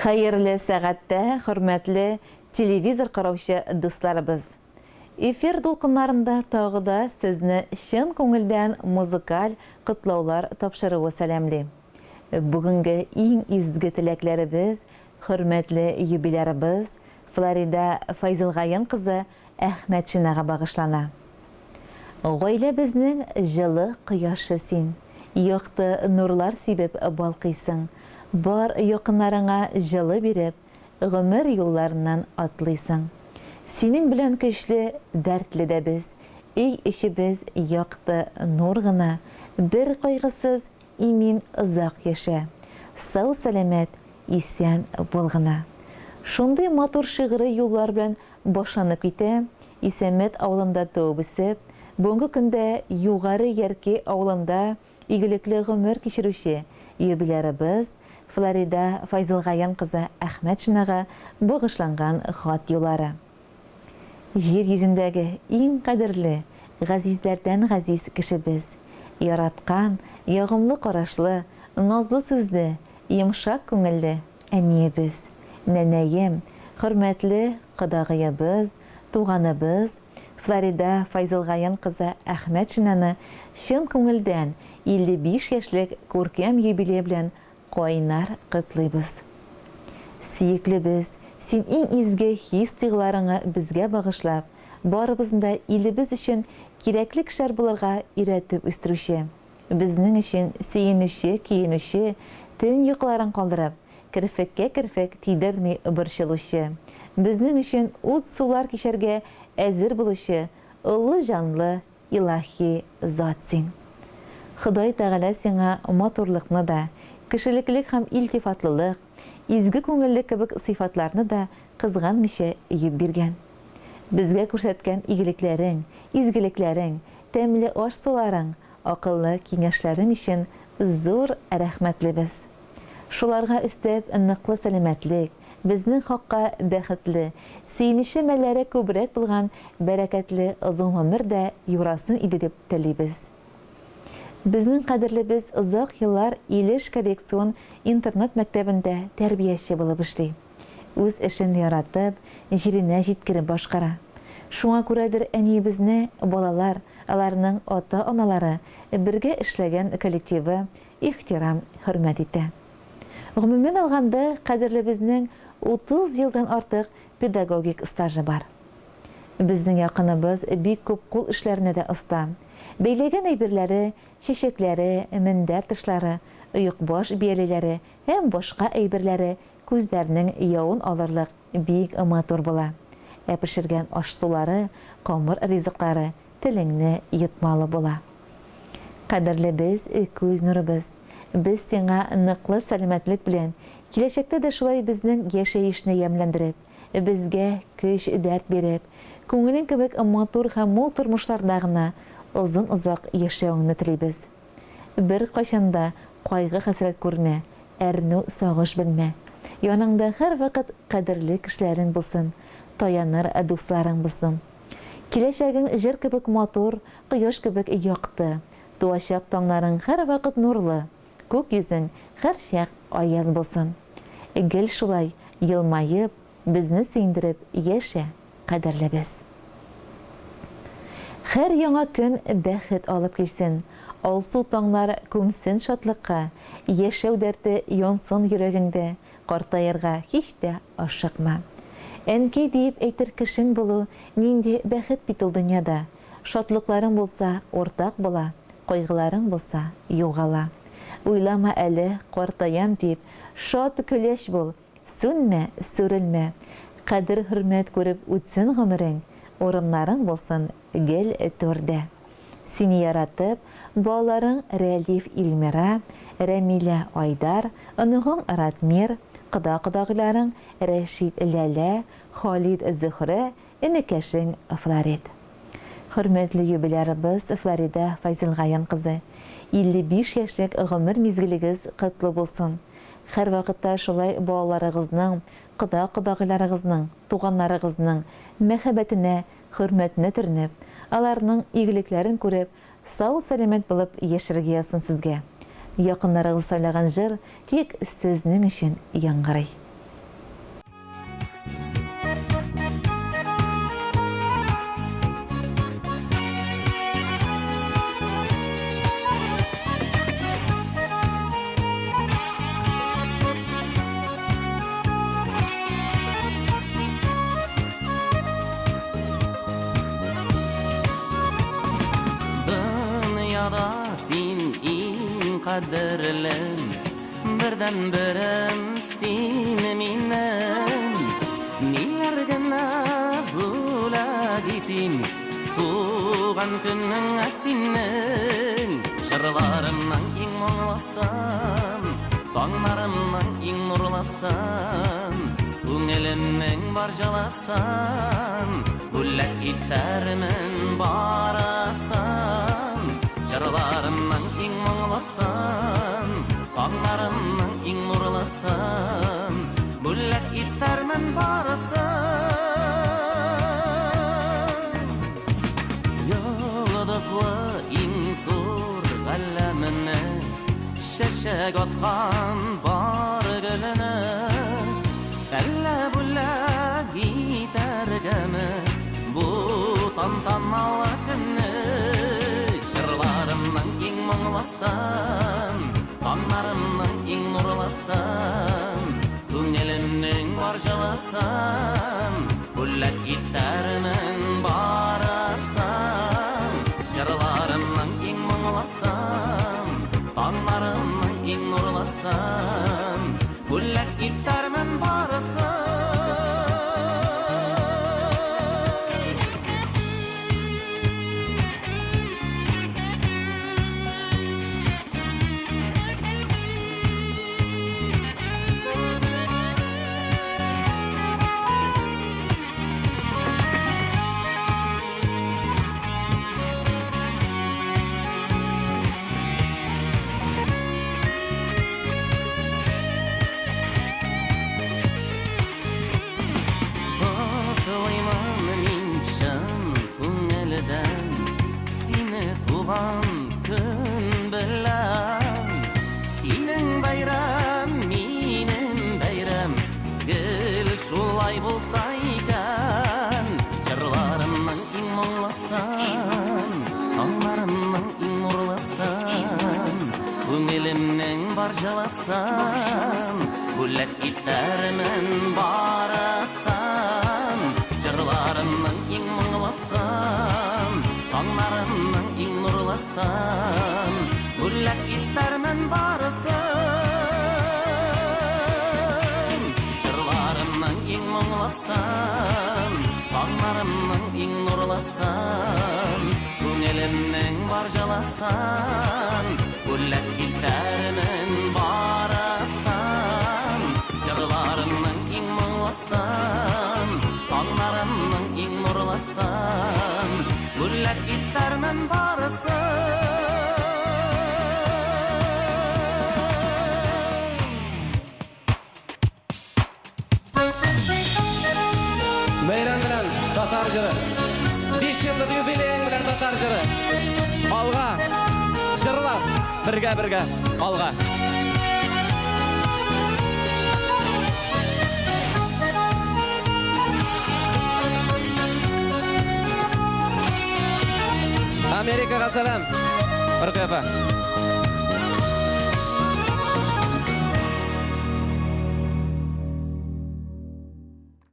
Хәерле сәгатьтә, хөрмәтле телевизор караучы дусларыбыз! Эфир дулкыннарында тагы да сезне чын күңелдән музыкаль котлаулар тапшыруы сәламли. Бүгенге иң изге теләкләребез хөрмәтле юбилярыбыз Флорида Файзылгаян кызы Әхмәтшинага багышлана. Гаиләбезнең җылы кояшы син, Якты нурлар сибеп балкыйсың, Бар якыннарыңа җылы биреп, Гомер юлларыннан атлыйсың. Синең белән көчле, дәртле дә без, Өй эчебез якты нур гына, Бер кайгысыз, имин озак яшә, Сау-сәламәт, исән бул гына. Шундый матур шигъри юллар белән башланып китә, Исәнмәт авылында туып-үсеп, бүгенге көндә Югары Яркәй авылында игелекле гомер кичерүче юбилярыбыз Флорида Файзылгаян кызы Әхмәтшинага багышланган хат юллары. Җир йөзендәге иң кадерле, газизләрдән газиз кешебез, яраткан, ягымлы карашлы, назлы сүзле, йомшак күңелле Әниебез, нәнәем, хөрмәтле кодагыебыз, туганыбыз Флорида Файзылгаян кызы Әхмәтшинаны чын күңелдән 55 яшьлек күркәм юбилее белән кайнар котлыйбыз. Сөеклебез, син иң изге хис-тойгыларыңы безгә багышлап, барыбызны да илебез өчен кирәкле кешеләр булырга өйрәтеп үстерүче. Безнең өчен сөенүче-көенүче, төн йокыларын калдырып, керфеккә керфек тидерми борчылучы, безнең өчен ут-сулар кичәргә әзер булучы олы җанлы илаһи зат син. Ходай Тәгалә сиңа матурлыкны да, кешелеклек һәм илтифатлылык, изге күңеллек кебек сыйфатларны да кызганмыйча өеп биргән. Безгә күрсәткән игелекләрең, изгелекләрең, тәмле аш-суларың, Акыллы киңәшләрең өчен зур рәхмәтлебез. Шуларга өстәп, ныклы сәламәтлек, безнең хакка бәхетле, сөенечле мәлләре күбрәк булган бәрәкәтле озын гомер дә юрасын иде дип телибез. Безнең кадерлебез озак еллар Илеш коррекцион интернат-мәктәбендә тәрбияче булып эшли. Үз эшен яратып, җиренә җиткереп башкара. Шуңа күрәдер әниебезне балалар, аларның ата-аналары, бергә эшләгән коллективы ихтирам, хөрмәт итә. Гомумән алганда, кадерлебезнең 30 елдан артык педагогик стажы бар. Безнең якыныбыз бик күп кул эшләренә дә оста. Бәйләгән әйберләре, чәчәкләре, мендәр тышлары, оекбаш-бияләйләре һәм башка әйберләре күзләрнең явын алырлык бик матур була. Ә пешергән аш-сулары, камыр ризыклары телеңне йотмалы була. Кадерлебез, күз нурыбыз! Без сиңа ныклы сәламәтлек белән, киләчәктә дә шулай безнең яшәешне ямьләндереп, безгә көч-дәрт биреп, күңелең кебек матур һәм мул тормышларда гына озын-озак яшәвеңне телибез. Беркайчан да кайгы-хәсрәт күрмә, әрнү-сагыш белмә. Яныңда һәрвакыт кадерле кешеләрең булсын, таяныр дусларың булсын. Киләчәгең җыр кебек матур, кояш кебек якты, туачак таңнарың һәрвакыт нурлы, күк йөзең һәрчак аяз булсын. Гел шулай елмаеп, Безне сөендереп яшә, кадерлебез! Һәр яңа көн бәхет алып килсен, Алсу таңнар күмсен шатлыкка, Яшәү дәрте янсын йөрәгеңдә, Картаерга һич тә ашыкма. Әнкәй диеп әйтер кешең булу Нинди бәхет бит ул дөньяда! Шатлыкларың булса, уртак була, Кайгыларың булса, югала. Уйлама әле, картаям дип, Шат, көләч бул, Сүнмә, сүрелмә, кадер-хөрмәт күреп үтсен гомерең, урыннарың булсын гел түрдә. Сине яратып, балаларың Рәлиф Илмира, Рәмилә Айдар, оныгың Ратмир, кода-кодагыйларың Рәшит Ләлә, Халит Зөхрә, энекәшең Флорид. Хөрмәтле юбилярыбыз Флорида Файзелгаян кызы, 55 яшьлек гомер мизгелегез котлы булсын! Һәрвакытта шулай балаларыгызның, кода-кодагыйларыгызның, туганнарыгызның мәхәббәтенә, хөрмәтенә төренеп, аларның игелекләрен күреп, сау-сәламәт булып яшәргә язсын сезгә. Якыннарыгыз сайлаган җыр тик сезнең өчен яңгырый. Дөньяда син иң кадерлем, Бердәнберем син минем. Ниләр генә бүләк итим Туган көнеңә синең. Җырларымның иң моңлысын, Таңнарымның иң нурлысын, Күңелемнең бар җылысын Бүләк итәрмен барысын. Җырларымның иң моңлысын, Таңнарымның иң нурлысын Бүләк итәрмен барысын. Йолдызлы иң зур галәмне, Чәчәк аткан бар гөлене Әллә бүләк итәргәме Бу тантаналы көнне? Җырларымның иң моңлысын, Таңнарымның иң нурлысын, Күңелемнең бар җылысын Бүләк итәрмен барысын. Җырларымның иң моңлысын, Таңнарымның иң нурлысын Бүләк итәрмен барысын. Котлыймын мин чын күңелдән Сине туган көн белән. Синең бәйрәм, минем бәйрәм, Гел шулай булса икән. Җырларымның иң моңлысын, Таңнарымның иң нурлысын, Күңелемнең бар җылысын Бүләк итәрмен барысын. Җырларымның иң моңлысын, Таңнарымның иң нурлысын Бүләк итәрмен барысын. Җырларымның иң моңлысын, Таңнарымның иң нурлысын, Күңелемнең бар җылысын Бүләк итәрмен барысын. Җырларымның иң моңлысын, Таңнарымның иң нурлысын Бүләк итәрмен барысын. Бәйрәм белән, Татар җыры! 5 еллык юбилеең белән, Татар җыры! Алга! Җырлап, бергә-бергә, алга! Америкага сәлам! Рөкыя апа.